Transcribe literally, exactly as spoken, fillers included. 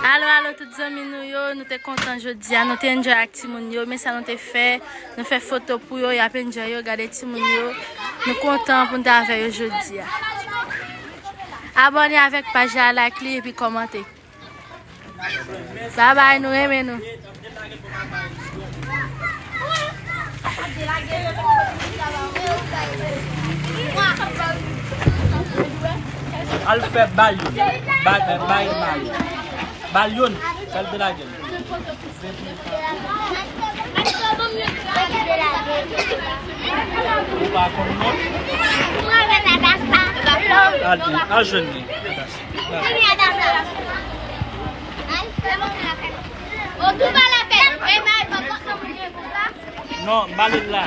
Alo, alo, tout zanmi nou yo, nou te kontan jodi a, nou te enjoy ak timoun yo, men sa nou te fè, nou fè foto pou yo, y ap enjoy yo, gade timoun yo, nou kontan pou nou te avè yo jodi a. Abòne avèk paj la, like li, epi kòmante. Babay, nou renmen nou. Al fè bal youn. Bal, bal, bal. Bal youn. Sèl de la gèl. Ou pa konn non? Al, al jwenn li. Non, m pa met la.